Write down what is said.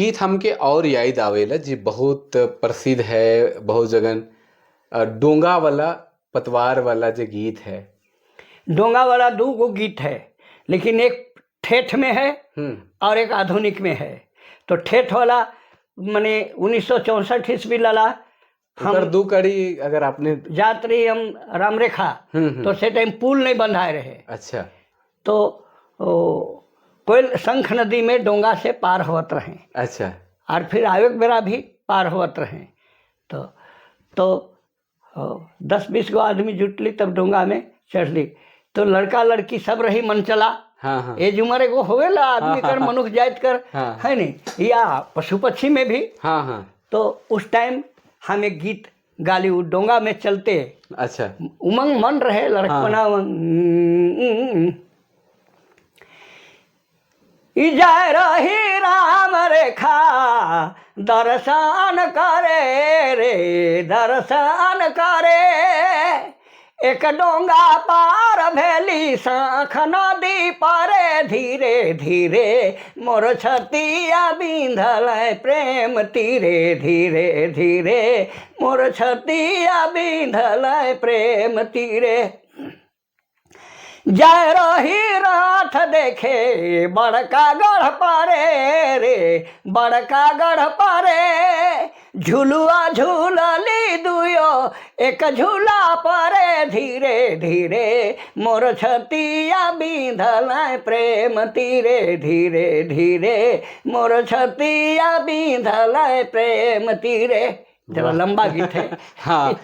गीत हमके और याद आवेला जी, बहुत प्रसिद्ध है बहुत जगन, डोंगा वाला, पतवार वाला जो गीत है। डोंगा वाला दू गो गीत है, लेकिन एक ठेठ में है और एक आधुनिक में है। तो ठेठ वाला मने 1964 ईस्वी लला हम ओकर दू कड़ी अगर आपने जात रही हम रामरेखा हम्म। तो से टाइम पुल नहीं बंधाए रहे। तो ओ, कोयल शंख नदी में डोंगा से पार होत रहे और फिर आवे के बेरा भी पार होत रहे। तो 10-20 गो आदमी जुटली, तब डोंगा में चढ़ली, तो लड़का लड़की सब रही मन चला। हाँ हाँ एज उम्र एगो होवेला आदमी कर, मनुष्य जात कर, है नहीं, या पशु पक्षी में भी। हाँ हाँ तो उस टाइम हम एक गीत गाली, उ डोंगा में चलते। उमंग मन रहे लड़कपना। ई जाय रही राम रेखा दर्शन करे रे, दर्शन करे। एक डोंगा पार भेली शंख नदी पारे, धीरे धीरे मोर छतिया बिंधल प्रेम तीरे, धीरे धीरे मोर छतिया बिंधल प्रेम तीरे। जाय रही रथ देखे बड़का गढ़ पारे रे, बड़का गढ़ पारे। झुलुआ झूलली दुयो एक झूला परे, धीरे धीरे मोर छतिया बिंधल प्रेम तीरे, धीरे धीरे मोर छतिया बिंधल प्रेम तीरे। जरा लंबा गीत है। हाँ।